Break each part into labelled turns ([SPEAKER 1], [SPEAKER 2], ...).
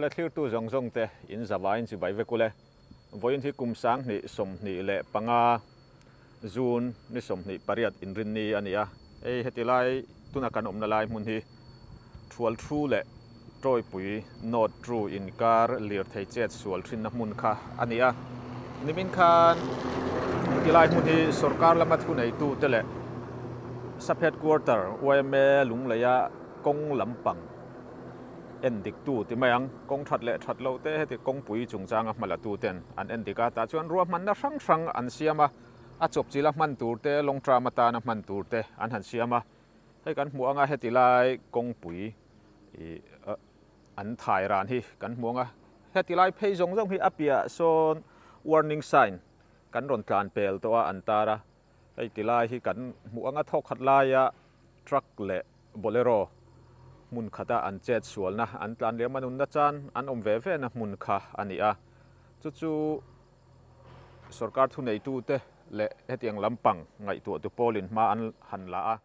[SPEAKER 1] Awle thlirtu zawng zawng te in zavaiin chibai vek ule. Vawiin hi kum 2025 June ni 28 inrinni a ni a. Hei heti lai tuna kan awmna lai hmun hi Thual Thu leh Tawipui North Tru inkar lirthei chet sual thinna hmun kha a ni a. Nimin khan heti lai hmun hi sorkar lama thuneitute leh Sub Headquarter yma Lungleia kawng lampang en diktu ti mai ang. Kawng that leh that loh te heti kawngpui chungchanga hma latu ten an en dik a, tah chuan ruahmanna hrang hrang an siam a, a chawpchila hman tur te, long term atana hman tur te an han siam a. Hei kan hmuh anga heti lai kawngpui ih an thai ran hi kan hmu anga heti lai phei zawng zawng hi a piah sawn warning sign kan rawn tlan pel tawh a an tar a. Hei ti lai hi kan hmuh anga thawk khat laia truck leh bolero hmun khata an chet sualna an tlan liam a nunna chan an awm ve ve na hmun kha a ni a. Chu chu sorkar thuneitute leh hetiang lampang ngaihtuahtu pawlin hma an han la a.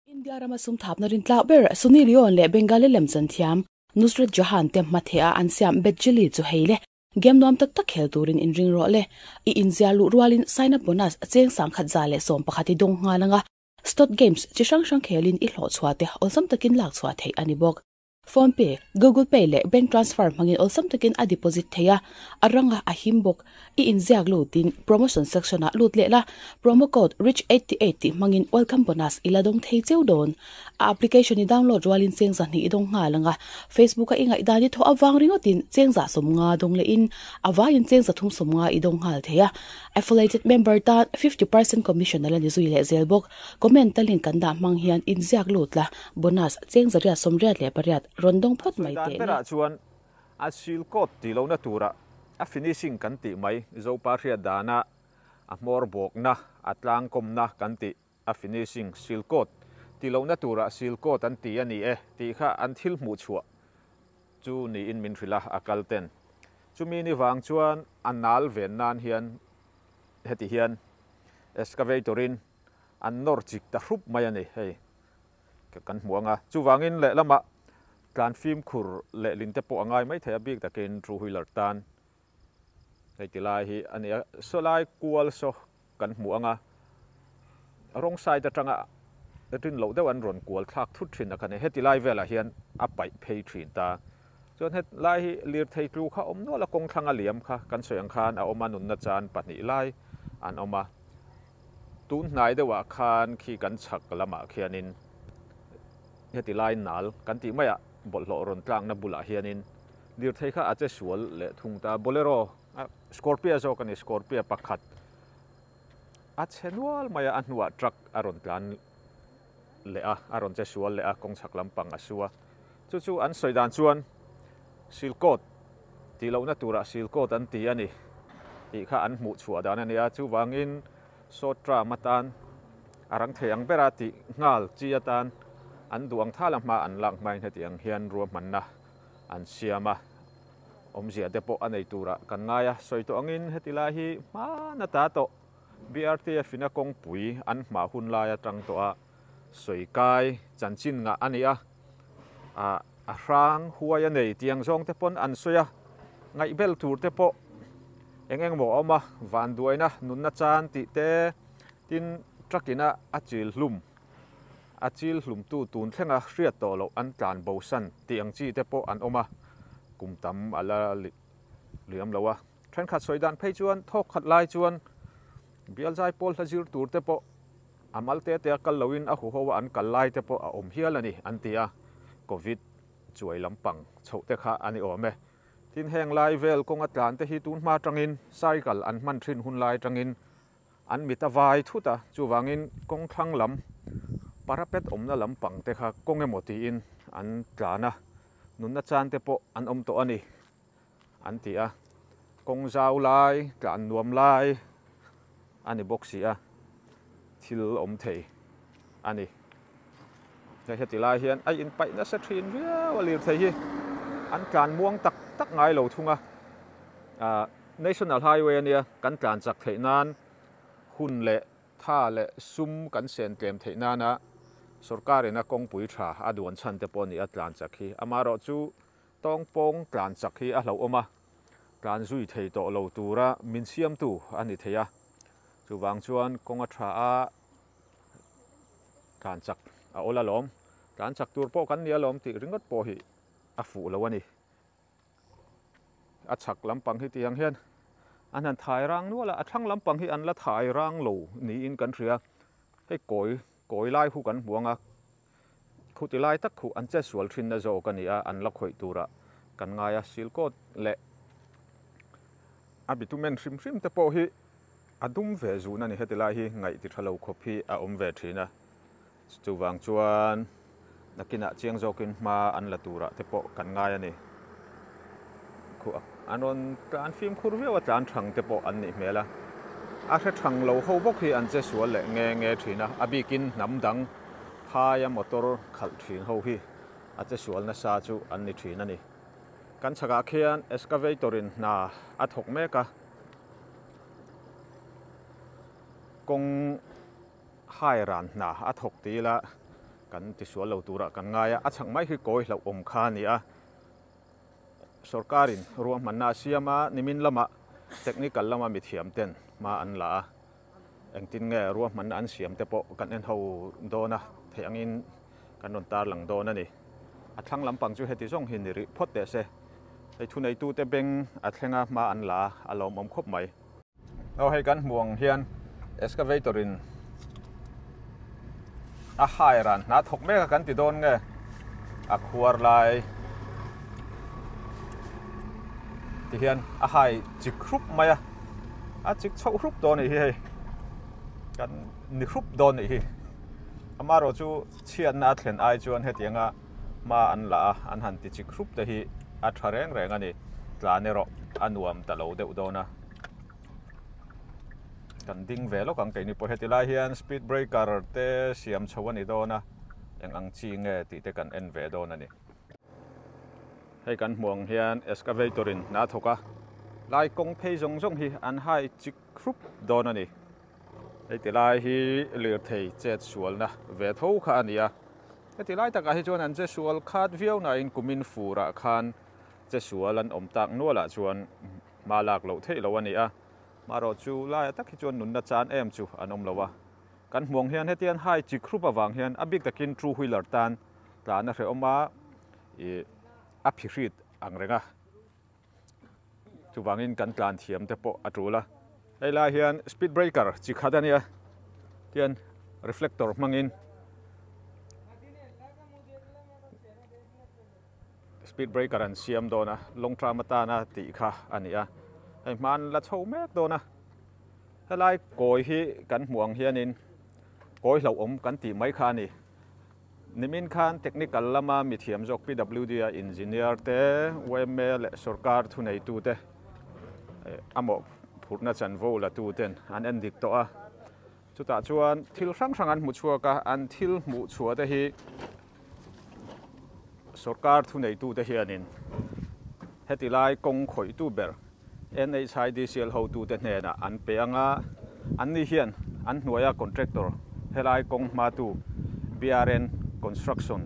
[SPEAKER 2] India rama sum thapna rintlak ber Sunny Leone leh Bengali lemchan thiam Nusrat Jahan te hmatheh a an siam Bejili chu hei le. Game nuam tak tak khel turin inring rawh le. I inziah luh rualin sign up bonus cheng 1111 i dawng nghal anga Stot games chi hrang hrang khelin i hlawh chhuah te awlsam takin lak chhuah theih a ni bawk. Phone pay, Google Pay leh bank transfer hmangin awlsam takin a deposit theih a, a ranga a him bawk. I inziak lutin promotion section ah lut leh la, promo code rich88 tih hmangin welcome bonus i la dawng thei cheu dawn. A application i download rualin cheng 200 i dawng nghal ang a, Facebook a i ngaihdan i thawh avang ringawtin cheng 150 dawng lehin a vaiin cheng 350 i dawng nghal thei a. Affiliated member tan 50% commission a la ni zui leh zel bawk. Comment a link kan dah hmang hian inziak lut la, bonus cheng 888 rawn dawng phawt mai
[SPEAKER 1] Dan
[SPEAKER 2] teh le.
[SPEAKER 1] Berah chuan a seal coat tih lohna turah a finishing kan tih mai, Zopa hriat dana a hmawr bawkna, a tlangkawmna kan tih. A finishing seal coat tih lohna turah seal coat an ti a ni e tih kha an thil hmuh chhuah chu niin min hrilh a, a kal ten. Chumi ni vang chuan a nal ven nan hian heti hian excavator in an nawr chik ta hrup mai a ni hei kan hmu ang a. Chuvangin lehlamah tlan fimkhur lehlin te pawh a ngai maithei a bik takin two wheeler tan hei ti lai hi a ni a, saw lai kual saw kan hmu ang a, rawng side atanga rin loh deuh an rawn kual thlak thut thin a kha ni, heti lai velah hian a paih phei thin ta. Chuan hetlai hi lirthei tlu kha awm nual a, kawng thlanga liam kha kan sawi ang khan a awm a, nunna chan pahnih lai an awm a. Tun hnai deuhah khan khi kan chhak lamah khianin heti lai nal kan tih maiah bawlhhlawh rawn tlakna bulah hianin lirthei kha a che sual leh thung ta. Bolero, Scorpio zawk a ni, Scorpio pakhat a chhe nual mai a, a hnuah truck a rawn tlan leh a, a rawn che sual leh a, kawng chhak lampang a su a. Chu chu an sawi dan chuan Silcoat tih lohna turah Silcoat an ti a ni tih kha an hmuh chhuah dan a ni a, chuvangin short term atan a rang thei ang bera tih nghal chi atan an duh ang thal a hma an lak hmain hetiang hian ruahmanna an siam a, awmzia te pawh a nei turah kan ngai a, sawi tawh angin heti lai hi hman ata tawh BRTF in a kawngpui an hmah hun lai atang tawh a sawi kai chanchin ngah a ni a, ah a hrang huai a nei tiang zawng te pawn an sawi a, ngaihbel tur te pawh eng eng maw a awm a, vanduaina nunna chan tih te tin truck in a a chil hlum. A chil hlumtu tun thlenga hriat tawh loh an tlan bosan tih ang chi te pawh an awm a, kum tam a la liam lo a. Thenkhat sawi dan phei chuan thawk khat lai chuan bial zai pawl hla zir tur te pawh a mal te te a kal loin a huho a an kal lai te pawh a awm hial a ni an ti a, Covid chuai lampang chhoh te kha a ni awm e. Tin heng lai vel kawnga tlan te hi tun hma tangin cycle an hman thin hun lai tangin An mit a vai thut a, chuvangin kawng thlang lam parapet awmna lampang te kha kawng emaw tiin an tlan a, nunna chan te pawh an awm tawh a ni an ti a, kawng zau lai, tlan nuam lai a ni bawk si a, thil awm thei a ni. Hei heti lai hian a inpaih nasa thin viau a lirthei hi an tlan muang tak tak ngai lo thung a, ah. National Highway a nia, kan tlan chak theih nan hun leh tha leh sum kan sen tlem theih nana sorkarin a kawngpui tha a duan chhan te pawh a ni a tlan chak hi. Amaherawhchu Tawngpawng tlan chak hi a hlauhawm a, tlan zui thei tawh lo tura min siamtu a ni thei a. Chuvang chuan kawng a tha a, tlan chak a awl alawm. Tlan chak tur pawh kan ni alawm tih ringawt pawh hi a fuh lo a ni. A chhak lampang hi tiang hian an han thai rang nual a, a thlang lampang hi an la thai rang lo niin kan hria. Hei kawi kawi lai hu kan hmu ang a, khuti lai tak khuh an che sual thin na zawk a ni a, an la khawih turah kan ngai a. Silkawt leh a bitumen hrim hrim te pawh hi a dum ve zun a ni, heti lai hi ngaih ti tha lo khawp hi a awm ve thin a. Chuvang chuan nakinah chiang zawkin hma an la turah te pawh kan ngai a ni. Khuh an rawn tlan fimkhur viau a, tlan thang te pawh an nih hmel a. A hre thang lo ho bawk hi an che sual leh nge nge thin a, a bikin hnam dang phaia motor khalh thin ho hi a che sual nasa chu an ni thin a ni. Kan chhakah khian excavator in hna a thawk mek a, kawng Hai ran hna a thawk ti ila kan tisual lo turah kan ngai a, a chhak mai hi kawi hlauhawm kha a ni a. Sorkarin ruahmanna a siam a, nimin lamah technical lama mithiam ten hma an la a, engtin nge ruahmanna an siam te pawh kan en ho dawn a, theih angin kan rawn tarlang dawn a ni. A thlang lampang chu heti zawng hi ni rih phawt teh se, hei thuneitute beng a thlenga hma an la a, a lawmawm khawp mai. Aw hei kan hmuh ang hian excavator in a hai ran hna thawk mek a kan ti dawn nge a khuar lai ti hian a hai chik hrup mai a a chik chhoh hrup dawn anih hi hei kan ni hrup dawn anih hi amaherawh chu chhiatna a thlen ai chuan hetianga hma an la a an han ti chik hrup te hi a tha reng reng a ni tlan erawh a nuam ta lo deuh dawn a. Kan ding ve lawk ang keini pawh heti lai hian speed breaker te siam chho a ni dawn a eng ang chi nge tih te kan en ve dawn a ni. Hei kan hmuh ang hian excavator in hna thawk a lai kawng phei zawng zawng hi an hai chik hrup dawn a ni. Hei ti lai hi lirthei chet sualna ve tho kha a ni a heti lai takah hi chuan an che sual khat viau nain kumin furah khan che sual an awm tak nualah chuan Hma lak loh theih loh a ni a, marawh chu laia tak hi chuan nunna chan em chu an awm lo a. Kan hmuang hian hetiang hai chi khrup avang hian a bik takin two wheeler tan tlan a hrehawm a, ih a phihrit ang reng a. Chuvangin kan tlan thiam te pawh a tul a. Hei lai hian speed breaker chi khat a nia, tian reflector hmangin Speed breaker an siam dawn a, long term atana tih kha a ni a, hei hman la chho mek dawn a, helai kawi hi kan hmuh ang hianin kawi hlauhawm kan tih mai kha a ni. Nimin khan technical lama mithiam zawk PWD a engineer te, yma leh sorkar thuneitu te a mawhphurhna chanvo la tu ten an en dik tawh a, chutah chuan thil hrang hrang an hmu chhuak a, an thil hmuh chhuah te hi Sorkar thuneitute hianin heti lai kawng khawihtu ber NHIDCL hotute hnenah an pe ang a, anni hian an hnuaia contractor helai kawng hmatu BRN Construction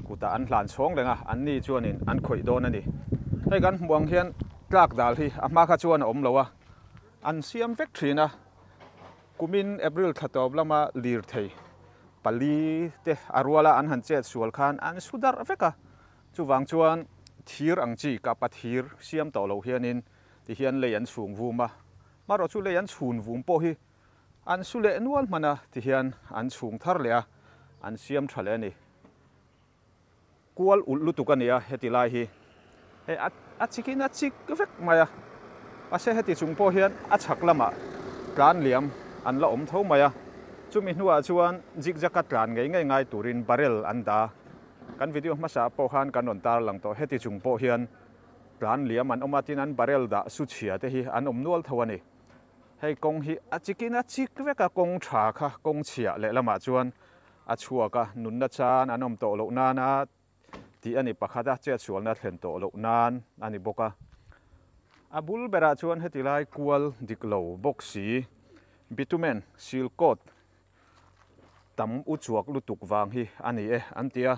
[SPEAKER 1] kutah an hlan chhawng reng a, anni chuanin an khawih dawn a ni. Hei kan hmuh ang hian tlak dal hi a hma kha chuan a awm lo a, an siam vek thin a. Kumin April thla tawp lama lirthei pali te a ruala an han chet sual khan an su darh vek a, chuvang chuan thir ang chi kapa thir siam tawh loh hianin ti hian lei an chhung vum a, marawh chu lei an chhun vum pawh hi an su leh nual hman a ti hian an chhung thar leh a, an siam tha leh a ni. Kual ulh lutuk a nia heti lai hi. Hei a a chikin a chik vek mai a. Mahse heti chung pawh hian a chhak lamah tlan liam an la awm tho mai a. Chumi hnuah chuan zigzag a tlan ngei ngei ngai turin barrel an dah a. Kan video hmasa pawh khan kan rawn tar lang tawh. Heti chung pawh hian tlan liam an awm a, tin an barrel dah su chhia te hi an awm nual tho a ni. Hei kawng hi a chikin a chik vek a, kawng tha kha kawng chhia lehlamah chuan A chhuak a, nunna chan an awm tawh loh nana tih a ni pakhat a, chetsualna thlen tawh loh nan a ni bawk a. A bul berah chuan heti lai kual dik lo bawk si, bitumen, seal coat tam u chuak lutuk vang hi a ni e an ti a.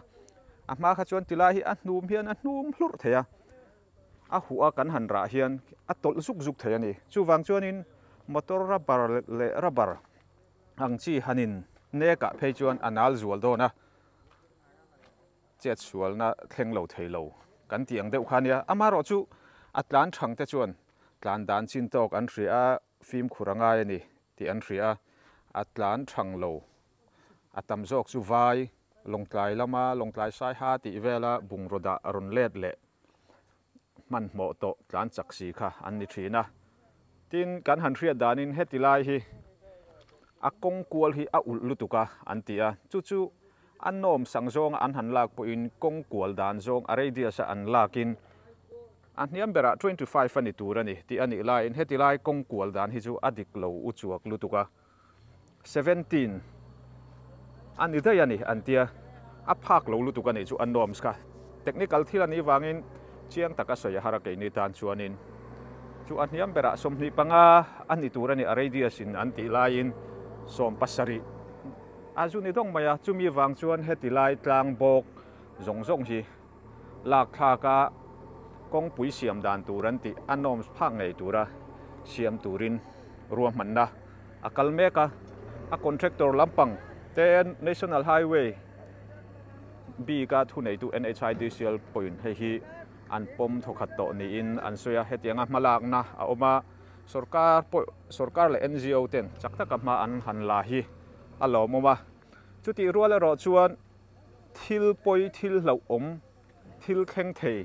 [SPEAKER 1] A hma kha chuan tilai hi a hnum hian a hnum hlurh thei a, a huh a kan han rah hian a tawlh zuk zuk thei a ni. Chuvang chuanin motor rubber leh rubber ang chi hanin nek ah phei chuan a nal zual dawn a, chet sualna thleng lo thei lo kan tih ang deuh kha a nia. Amaherawhchu a tlan thang te chuan tlan dan chin tawk an hria a, fimkhur a ngai a ni tih an hria a, a tlan thang lo a tam zawk chu vai Lawngtlai lama Lawngtlai Saiha tih vela bungraw dah rawn let leh hmanhmawh tawh tlan chak si kha an ni thin a. Tin, kan han hriat danin heti lai hi a kawng kual hi a ulh lutuk a an ti a, chu chu a nawm sang zawnga an han lak pawhin kawng kual dan zawng a radius a an lakin a hniam berah 25 a ni tur a ni tih a nih laiin heti lai kawng kual dan hi chu a dik lo u chuak lutuk a. 17 a ni daih a ni an tia, a phak lo lutuk a nih chu a norms kha. Technical thil a nih vangin chiang taka sawi a har a keini tan chuanin chu a hniam berah 25 a ni tur a ni a radius in an tih laiin 17 a zu ni dawng mai a, chumi vang chuan heti lai tlang bawk zawng zawng hi lak thlak a kawngpui siam dan tur an tih a norms phak ngei tura siam turin ruahmanna a kal mek a, a contractor lampang te National Highway bika thuneitu NHIDCL pawhin hei hi an pawm thawkhat tawh niin an sawi a, hetianga hmalakna a awm a, sorkar pawh sorkar leh NGO ten chak taka hma an han la hi a lawmawm a, chutih rual erawh chuan Thil pawi, thil hlauhawm, thil thleng thei,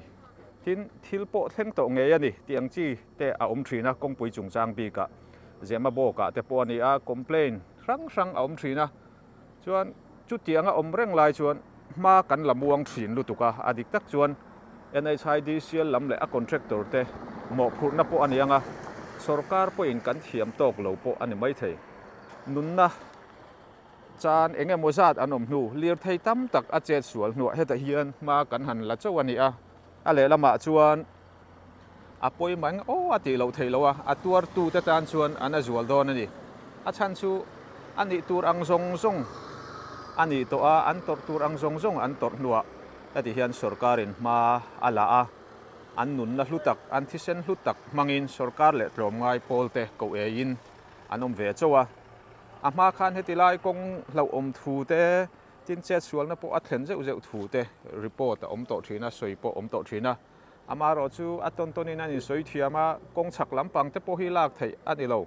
[SPEAKER 1] tin thil pawh thleng tawh ngei a ni tih ang chi te a awm thin a, kawngpui chungchang bikah Zema bawkah te pawh a ni a, complain hrang hrang a awm thin a, chuan chutianga awm reng lai chuan hma kan la muang thin lutuk a, a dik tak chuan NHIDCL lam leh a contractor te mawhphurhna pawh a ni ang a, sorkar pawhin kan thiam tawk lo pawh a ni maithei. Nunna. Chan eng emaw zat an awm hnu, lirthei tam tak a chet sual hnuah hetah hian hma kan han la chauh a ni a, a lehlamah chuan a pawimah eng aw a tih loh theih loh a, a tuartute tan chuan an a zual dawn a ni. A chhan chu a nih tur ang zawng zawng a nih tawh a, an tawrh tur ang zawng zawng an tawrh hnuah heti hian sorkarin hma a la a, an nunna hlu tak, an thisen hlu tak hmangin sorkar leh tlawmngai pawlte koh eiin an awm ve chauh a. A hma khan heti lai kawng hlauhawm thu te, tin chet sualna pawh a thlen zeuh zeuh thu te report a awm tawh thin a, sawi pawh a awm tawh thin a. Amaherawh chu a tawn tawnin an insawi thiam a, kawng chhak lampang te pawh hi lak theih a ni lo.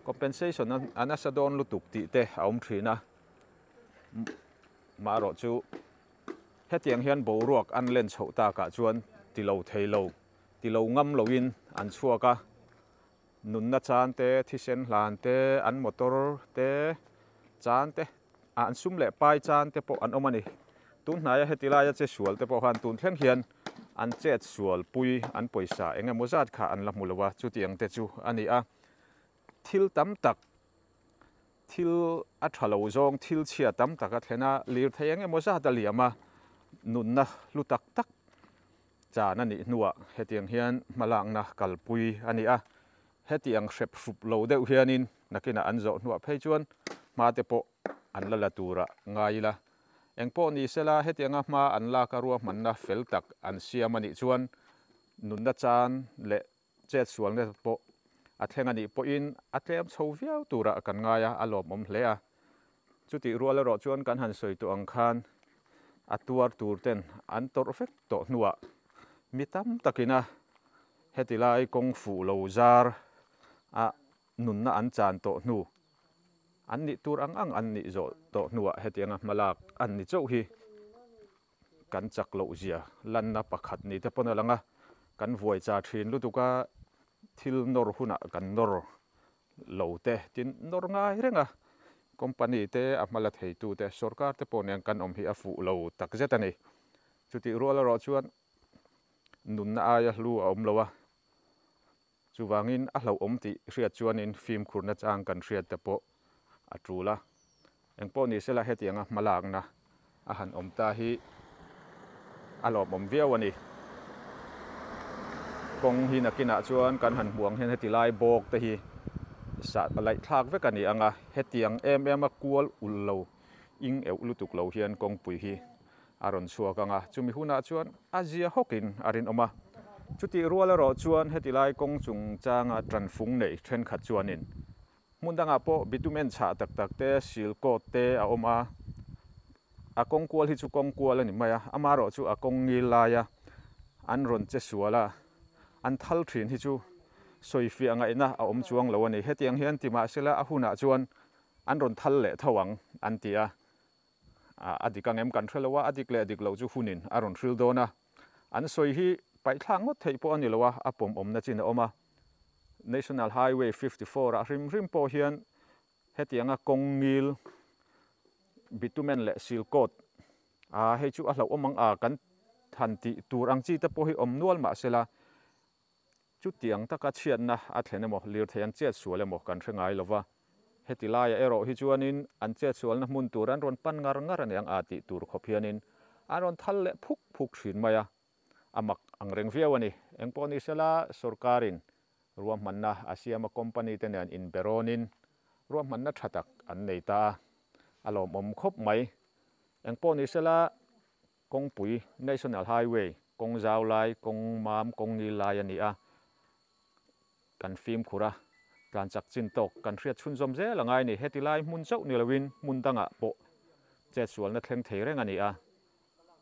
[SPEAKER 1] Compensation a nasa dawn lutuk tih te a awm thin a. Amaherawh chu hetiang hian boruak an len chhoh takah chuan ti lo thei lo, ti lo ngam loin an chhuak a. Nunna chan te, thisen hlan te, an motor te, chan te, an sum leh pai chan te pawh an awm a ni. Tun hnaia heti laia che sual te pawh khan tun thleng hian an chet sual pui an pawisa eng emaw zat kha an la hmu lo a, chutiang te chu a ni a. Thil tam tak, thil a tha lo zawng, thil chhia tam tak a thlen a, lirthei eng emaw zat a liam a, nunna hlu tak tak Chan a nih hnuah hetiang hian hmalakna kalpui a ni a, hetiang hrep hrup lo deuh hianin nakinah an zawh hnuah phei chuan hma te pawh an la la turah ngai ila. Engpawh ni sela hetianga hma an lak a ruahmanna fel tak an siam a nih chuan nunna chan leh chet sualna pawh a thleng a nih pawhin a tlem chho viau turah kan ngai a, a lawmawm hle a. Chutih rual erawh chuan kan han sawi tawh ang khan a tuar tur ten an tawrh vek tawh hnuah mi tam takina heti lai kawng fuh lo zar a nunna an chan tawh hnu an nih tur ang ang an nih zawh tawh hnuah hetianga hmalak an ni chauh hi kan chak loh zia lanna pakhat ni te pawn a lang a, kan vuai cha thin lutuk a thil nawr hunah kan nawr lo te tin nawr ngai reng a, company te a hma la thei tu te sorkar te pawh nen kan awm hi a fuh lo tak zet a ni. Chutih rual erawh chuan nunna aia hlu a awm lo a, chuvangin a hlauhawm tih hriat chuanin fimkhurna chang kan hriat te pawh a tul a. Engpawh ni sela hetianga hmalakna a han awm ta hi a lawmawm viau a ni. Kawng hi nakinah chuan kan han hmuh ang hian heti lai bawk te hi sah laih thlak vek a ni ang a, hetiang em em a kual ul lo ing euh lutuk lo hian kawngpui hi a rawn chhuak ang a, chumi hunah chuan a zia hawkin a rinawm a. Chutih rual erawh chuan heti lai kawng chungchanga tanfung nei thenkhat chuanin hmun dangah pawh bitumen chhah tak tak te, sil coat te a awm a, a kawng kual hi chu kawng kual a ni mai a, amaherawh chu a kawng ngil laia an rawn che sual a, an thal thin hi chu sawifiah ngaihna a awm chuang lo a ni. Hetiang hian ti mahsela a hunah chuan an rawn thal leh tho ang an ti a, a dik ang em kan hre lo a, a dik leh dik loh chu hunin a rawn hril dawn a, an sawi hi paihthlak ngawt theih pawh a ni lo a, a pawm awmna chin a awm a. National Highway 54 ah hrim hrim pawh hian hetianga kawng ngil bitumen leh sil coat a hei chu a hlauhawm ang a kan han tih tur ang chi te pawh hi awm nual mahsela chutiang taka chhiatna a thlen emaw lirthei an chet sual emaw kan hre ngai lova heti laiah erawh hi chuanin an chet sualna hmun tur an rawn pan ngar ngar aniang a tih tur khawp hianin an rawn thal leh phuk phuk thin mai a. A mak ang reng viau a ni. Engpawh ni sela sorkarin ruahmanna a siam a company te nen inberawnin ruahmanna tha tak an nei ta a, a lawmawm khawp mai. Engpawh ni sela kawngpui National Highway kawng zau lai, kawng mam, kawng ngil lai a ni a, kan fimkhur a, tlan chak chin tawk kan hriat chhunzawm zel a ngai a ni. Heti lai hmun chauh ni loin hmun dangah pawh chetsualna thleng thei reng a ni a.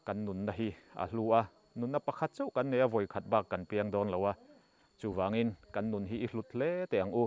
[SPEAKER 1] Kan nunna hi a hlu a, nunna pakhat chauh kan nei a, vawikhat bak kan piang dawn lo a, chuvangin kan nun hi i hlut hle teh ang u.